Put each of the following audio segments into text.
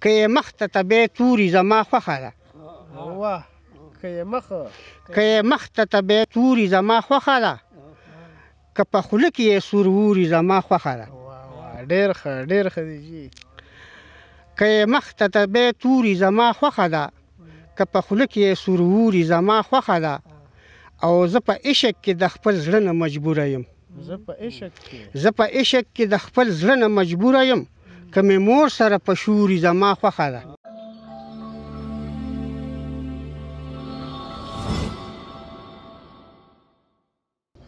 که یې مخ ته تبی توري زما خوښه ده. واه، که یې مخ، که یې مخ ته تبی توري زما خوښه ده، که په خوله کې یې سور ووري زما خوښه ده. ډېر ښه، ډېر ښه دی جي. که یې مخ ته تبی توري زما خوښه ده، که په خوله کې یې سور ووري زما خوښه ده، او زه په عشق کې د خپل زړه نه مجبوره یم. زه په عشق کې، زه په عشق کې د خپل زړه نه مجبوره یم، که مې مور سره په شوري زما خوښه ده.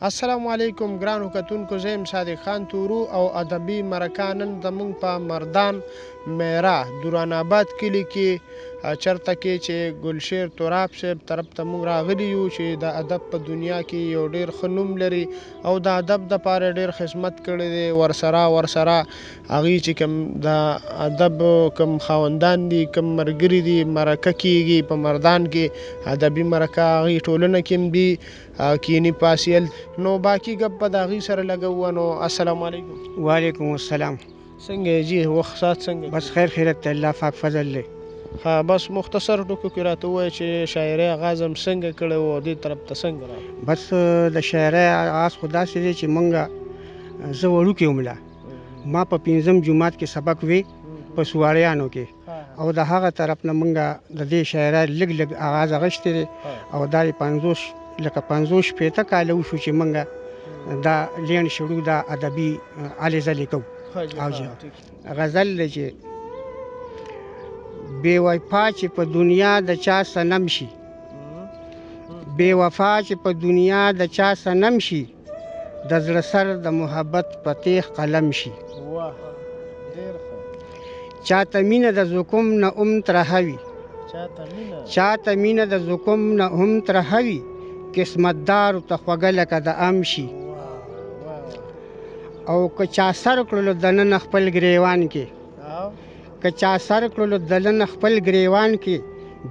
السلام علیکم ګرانو کتونکو، زه یم صادق خان تورو او ادبي مرکه نن زموږ په مردان میرا دوران آباد کلي کې چرته کې چې ګلشیر تراب صاحب طرف ته موږ راغلي یو، چې د ادب په دنیا کې یو ډېر ښه نوم لري او د ادب دپاره ډېر خدمت کړی دی. ورسره هغوی چې کوم د ادب کوم خاوندان دي، کوم ملګري دي، مرکه کیږي په مردان کې ادبي مرکه، هغوی ټولنه کې هم دي کینی پاسیل. نو باقي ګپ به د هغوی سره لګوو. نو السلام علیکم. وعلیکم السلام. څنګه یې جي؟ وخت ساعت څنګه؟ بس خیر خیرت دی، الله پاک فضل دی. ها، بس مختصر ټکو کې راته ووایه چې شاعرۍ اغاز هم څنګه کړی و او دې طرف ته څنګه راغلی؟ بس د شاعرۍ اغاز خو داسې دی چې مونږ، زه وړوکی وم، لا ما په پنځم جومات کې سبق وی په سواریانو کې، او د هغه طرف نه مونږ د دې شاعرۍ لږ لږ اغاز اخیستی دی، او دا یې 50 لکه 50 60 کاله وشو چې مونږ دا لین شروع دا ادبي هلې ځلې کوو. او جی غزل دی چې بې وفا چې په دنیا د چا صنم شي، بې وفا چې په دنیا د چا صنم شي، د زړه سر د محبت په تیغ قلم شي. چاته مینه د زکم نه هم ترهه وي، چاته مینه د زکم نه هم ترهه وي، قسمتدارو ته خوږه لکه د ام شي. او که چا سر کړلو دننه خپل ګریوان کې، که چا سر کړلو دننه خپل ګریوان کې،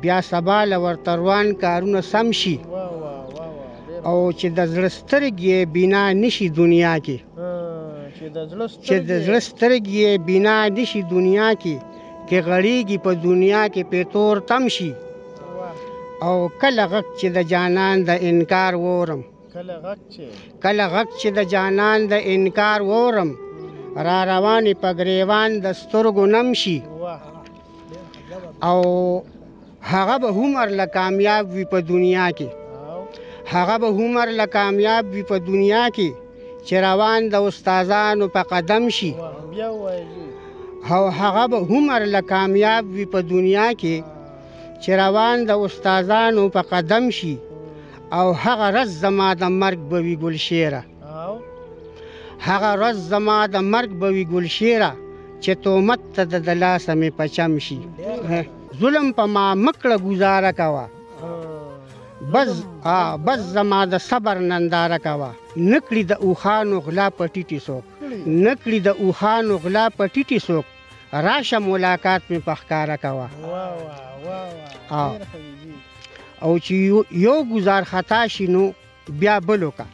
بیا سبا له ورته روان کارونه سم شي. او چې د زړه سترګې بنا نشي دنیا کې، چې د زړه سترګې بنا نشي دنیا کې، کې غړیږي په دنیا کې په تور تم شي. او کله غږ چې د جانان د انکار وورم، کله غږ چې د جانان د انکار وورم، را روانې په ګریوان د سترګو نم شي. او هغه به عمر له کامیاب وي په دنیا کې، هغه به عمر له کامیاب وي په دنیا کې، چې روان د استادانو په قدم شي. او هغه به عمر له کامیاب وي په دنیا کې، چې روان د استادانو په قدم شي. او هغه ورځ زما د مرګ به وي ګلشیره، هغه ورځ زما د مرګ به وي ګلشیره، چې تومت ته د لاسه مې په چم شي. ظلم په ما مکړه ګزاره کوه، بس بس زما د صبر ننداره کوه. نکړي د اوښانو غلا په ټیټي څوک، نکړي د اوښانو غلا په ټیټي څوک، راشه ملاقات مې په ښکاره کوه. او چې یو ګزار خطا شي نو بیا بل وکړه،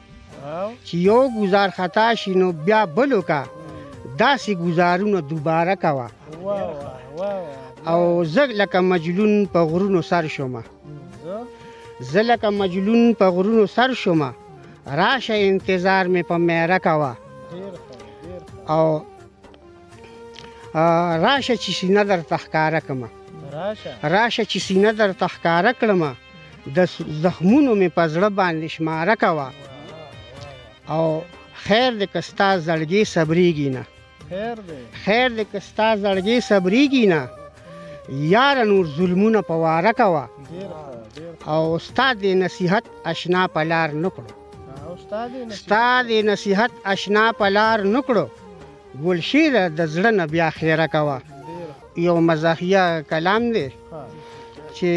چې یو ګزار خطا شي نو بیا بل وکړه، داسې ګزارونه دوباره کوه. او زه لکه مجلون په غرونو سر شومه، زه لکه مجلون په غرونو سر شومه، راشه انتظار مې په میره کوه. او راشه چې سینه درته ښکاره کړمه، راشه چې سینه درته ښکاره کړمه، د زخمونو مې په زړه باندې شماره کوه. او خیر دې که ستا زړګی صبرېږي نه، خیر دې که ستا زړګی صبرېږي نه، یاره نور ظلمونه په واره کوه. او ستا دې نصیحت اشنا په لار نه کړو، ستا دې نصیحت اشنا په لار نه کړو، ګلشیره د زړه نه بیا خیره کوه. یو مزاحیه کلام دی چې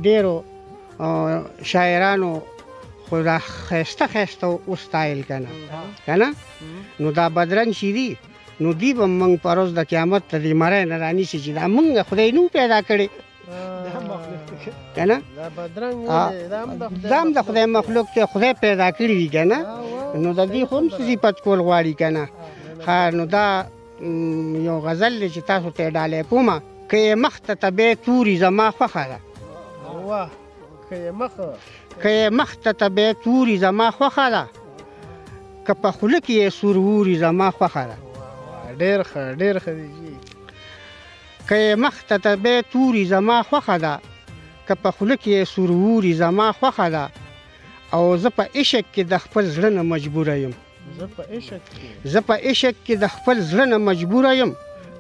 ډېرو شاعرانو خو دا ښایسته ښایسته وستایل که نه، که نه نو دا بدرنګ چې دي نو دوی به موږ په ورځ د قیامت ته دې مرۍ نه رانیسي چې دا موږ خدای نو پیدا کړی که نه، دا هم د خدای مخلوق دی، خدای پیدا کړي دي که نه، نو د دې خو هم څه صفت کول غواړي که نه. ښه، نو دا یو غزل دی چې تاسو ته یې ډالۍ کوم. که یې مخ ته طبیع توري زما خوښه ده. واه، که یې مخ، که یې مخ ته طبیع توري زما خوښه ده، که په خوله کې یې سور ووري زما خوښه ده. ډېر ښه، ډېر ښه دی جي. که یې مخ ته طبیع توري زما خوښه ده، که په خوله کې یې سور ووري زما خوښه ده. او زه په عشق کې د خپل زړه نه مجبوره یم. زه په عشق کې، زه په عشق کې د خپل زړه نه مجبوره یم،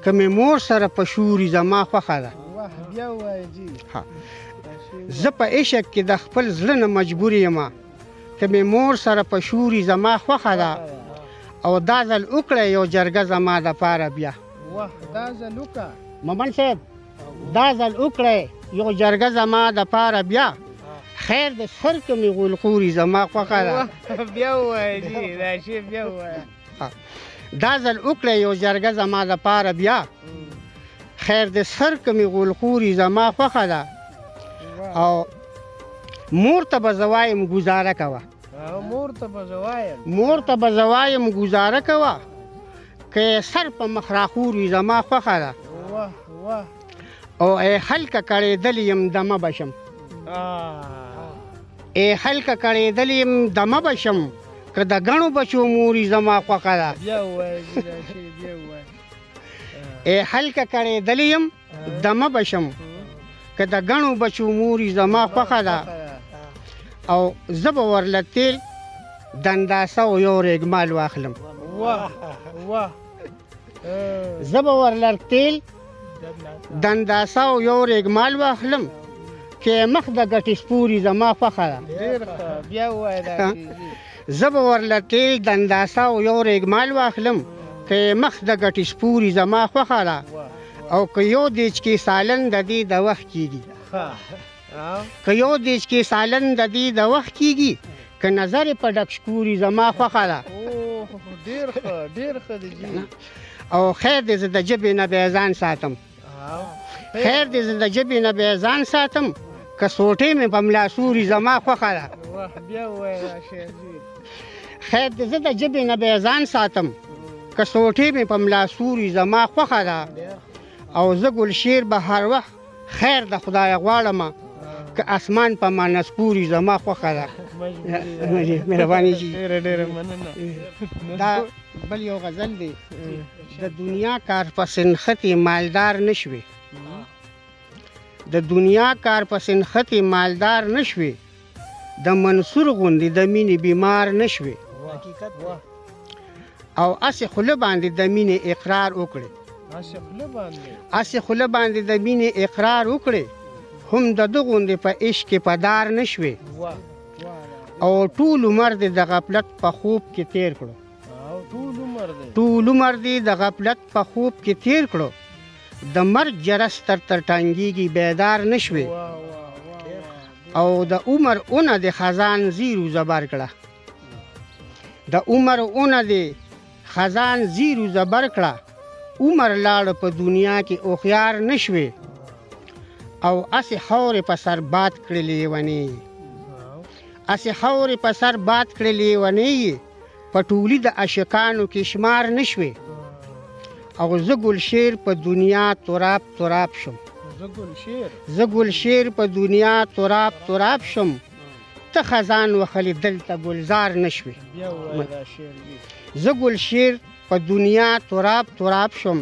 که مې مور سره په شوري زما خوښه ده. واه، بیا ووایه جي. ها، زه په عشق کې د خپل زړه نه مجبور یم، که مې مور سره په شوري زما خوښه ده. او دا ځل وکړه یو جرګه زما دپاره بیا. واه، دا ځل وکړه مومند صاحب، دا ځل وکړه یو جرګه زما دپاره بیا، خیر د سر که مې غولخوري زما خوښه ده. بیا ووایه جي، دا شی بیا ووایه. دا ځل وکړه یو جرګه زما دپاره بیا، خیر د سر که مې غولخوري زما خوښه ده. او مور ته به زه وایم ګوزاره کوه. مور ته به زه وایم، مور ته به زه وایم ګوزاره کوه، که یې سر په مخ راخور وي زما خوښه ده. واه واه. او ای خلکه کړېدلې یم دمه به شم. ای خلکه کړېدلې یم دمه به شم، که د ګڼو بچو موري زما خوښه ده. بیا ووایه جي، دا شی بیا ووایه. ای خلکه کړېدلې یم دمه به شم، که د ګڼو بچو موري زما خوښه ده. او زه به ورله تېل دنداسه او یو رېګمال واخلم. واه واه. زه به ورله تېل دنداسه او یو رېګمال واخلم، که مخ د ګټې سپوري زما خوښه ده. ډېر ښه، بیا ووایه دا شی. زه به ورله تېل دنداسه او یو رېګمال واخلم، که مخ د ګټې سپوري زما خوښه ده. او که یو دیچ کې سالن د دې د وخت کېږي، که یو دیچ کې سالن د دې د وخت کېږي، که نظر یې په ډک شکوري زما خوښه ده. ډېر ښه، ډېر ښه دی جي. او خیر دی زه د ژبې نه بیا ځان ساتم. خیر دی زه د ژبې نه بیا ځان ساتم، که سوټې مې په ملا سوري زما خوښه ده. بیا ووایه دا شعر جي. خیر دی زه د ژبې نه بیا ځان ساتم، که سوټې مې په ملا سوري زما خوښه ده. او زه ګلشیر به هر وخت خیر د خدایه غواړم، که اسمان په ما نسکوري زما خوښه ده. مهرباني جي، ډېره ډېره مننه. دا بل یو غزل دی. د دنیا کار پسې نښتې مالدار نه شوې، د دنیا کار پسې نښتې مالدار نه شوې، د منصور غوندې د مینې بیمار نه شوې. او هسې خوله باندې د مینې اقرار وکړې، هسې خوله باندې د مینې اقرار وکړې، هم د ده غوندې په عشق کې په دار نه شوې. او ټول عمر دې د غفلت په خوب کې تېر کړو، ټول عمر دې د غفلت په خوب کې تېر کړو، د مرګ جرس تر تر ټنګېږي بیدار نه شوې. او د عمر اونه دې خزان زیرو زبر کړه، د عمر اونه دې خزان زیرو زبر کړه، عمر لاړ په دنیا کې هوښیار نه شوې. او هسې خاورې په سر باد کړې لیونی، هسې خاورې په سر باد کړې لیونی، په ټولي د عاشقانو کې شمار نه شوې. او زه ګلشیر په دنیا تراب تراب شم، زه ګلشیر په دنیا تراب تراب شم، ته خزان وخلې دلته ګلزار نه شوې. زه ګلشیر په دنیا تراب تراب شم،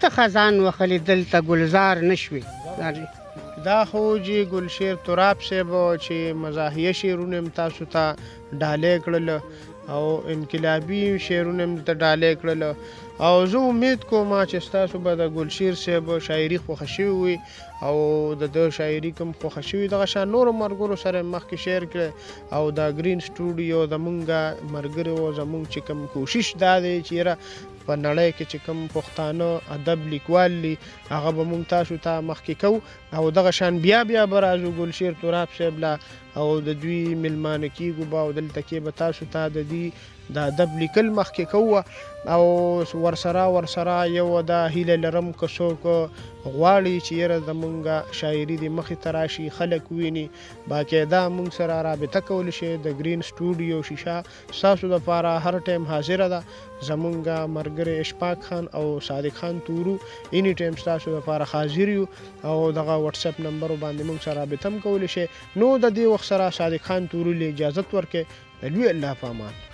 ته خزان وخلې دلته ګلزار نه شوې. دا خو جي ګلشیر تراب صاحب چې مزاحیه شعرونه هم تاسو ته ډالۍ کړل او انقلابي شعرونه هم درته ډالۍ کړل. او زه امید کوم چې ستاسو به د ګلشیر صاحب شاعري خوښه شوې وي او د ده شاعري کوم خوښه شوي دغه شان نورو ملګرو سره یې مخکې شیر کړی. او دا ګرین سټوډیو زمونږ ملګري و، زمونږ چې کوم کوشش دا دی چې یاره په نړۍ کې چې کوم پښتانه ادب لیکوال دي هغه به مونږ تاسو ته مخکې کوو. او دغه شان بیا بیا به راځو ګلشیر تراب صاحب له او د دوی میلمانه کېږو به او دلته کې به تاسو ته د دوی د ادب لیکل مخکې کوو او ورسره ورسره یو دا هیله لرم که څوک غواړي چې یره زمونږ شاعري دې مخې ته راشي، خلک وویني، باقاعده مونږ سره رابطه کولی شئ. د ګرین سټوډیو شیشه ستاسو دپاره هر ټایم حاضره ده. زمونږ مرګری اشفاق خان او صادق خان تورو اینی ټایم ستاسو دپاره حاضر یو او دغه واتس اپ نمبر باندې مونږ سره رابطه هم کولی شئ. نو د دې وخت سره صادق خان تورو له اجازت ورکړئ. د لوی الله په امان.